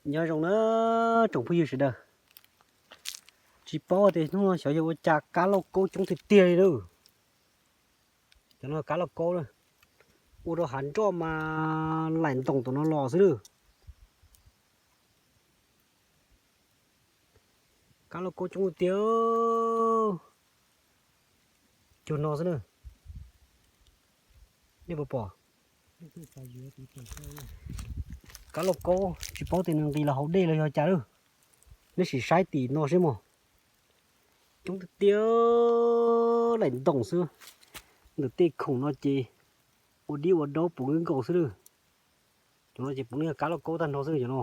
Nyob zoo na tsoom phooj ywg sawv daws, tsis paub tias hnub no xyov yog ua cas kab lauj kaub coob tiag tiag li lawm. Cov no kab lauj kaub na, ua rau hav nroj mas laim ntoos tom no los xwb na. Kab lauj kaub coob tiag, cuag no xwb na. Nej puas pom? Kab lauj kaub tsis paub tias nws nqis los hauv dej los yog cas lawm. Nej sim saib tim no seb mog. Coob tiag tiag, laim ntoos xwb. Ntawm tej khoom no ces ua dib ua daub puv nkaus xwb lawm. Cov no ces puav leej yog kab lauj kaub tag nrho xwb cov no.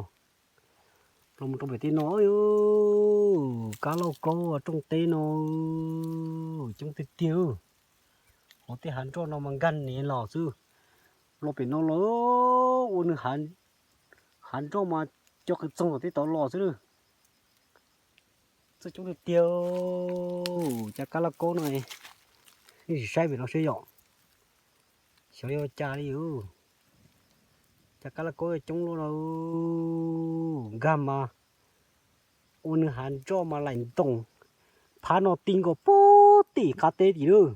Los mus rau pem tej no, kab lauj kaub rooj teb no coob tiag tiag. Hauv tej hav nroj no mas nkag niam los xwb. Los pem no los ua nws hav nroj mas cov qws txoog tom tej tod los xwb lawm. Txawj coob tiag tiag. Cov kab lauj kaub no, nej sim saib pem no seb yom. Xyov yog cas li. Cov kab lauj kaub coob luaj no, nkag mas ua nws hav nroj mas laim ntoos, phab no ti nkaus puag tim qab teb tim lawm.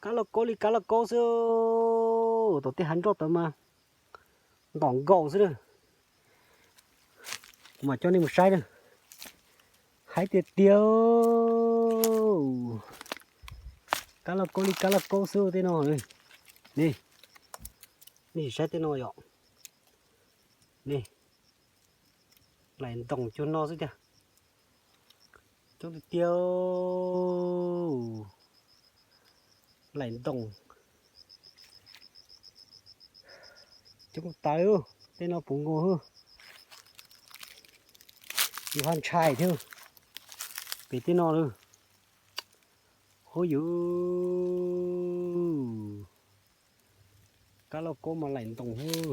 Kab lauj kaub li kab lauj kaub xwb, tom tej hav nroj tod mas ntom nkaus xwb na. Kuv mam coj nej mus saib na. Haib tiag tiag. Kab lauj kaub li kab lauj kaub xwb tej no. Ne, nej sim saib tej no yom. Ne, laim ntoos cuag no xwb tiag. Coob tiag tiag. Laim ntoos coob tas, tej no puv nkaus xwb. Yus ho ntshai thiab. Pem tej no lawm. Huv yuv, kab lauj kaub mas laim ntoos xwb.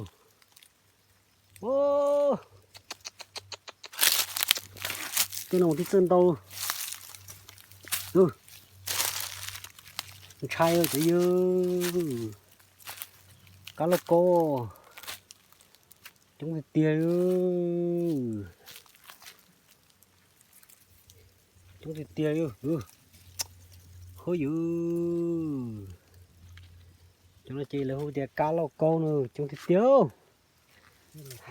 Tej no tib txawj ntau. Ntshai cov yawg, kab lauj kaub coob tiag tiag. Coob tiag tiag. Huv yuv, cov no ces lawv hu tias kab lauj kaub no coob tiag tiag.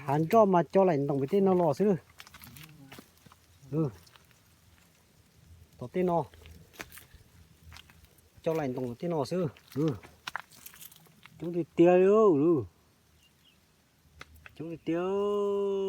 Hav nroj mas cov laim ntoos pem tej no los xwb. Tom tej no, cov laim ntoos tom tej no xwb. Coob tiag tiag li. Coob tiag tiag.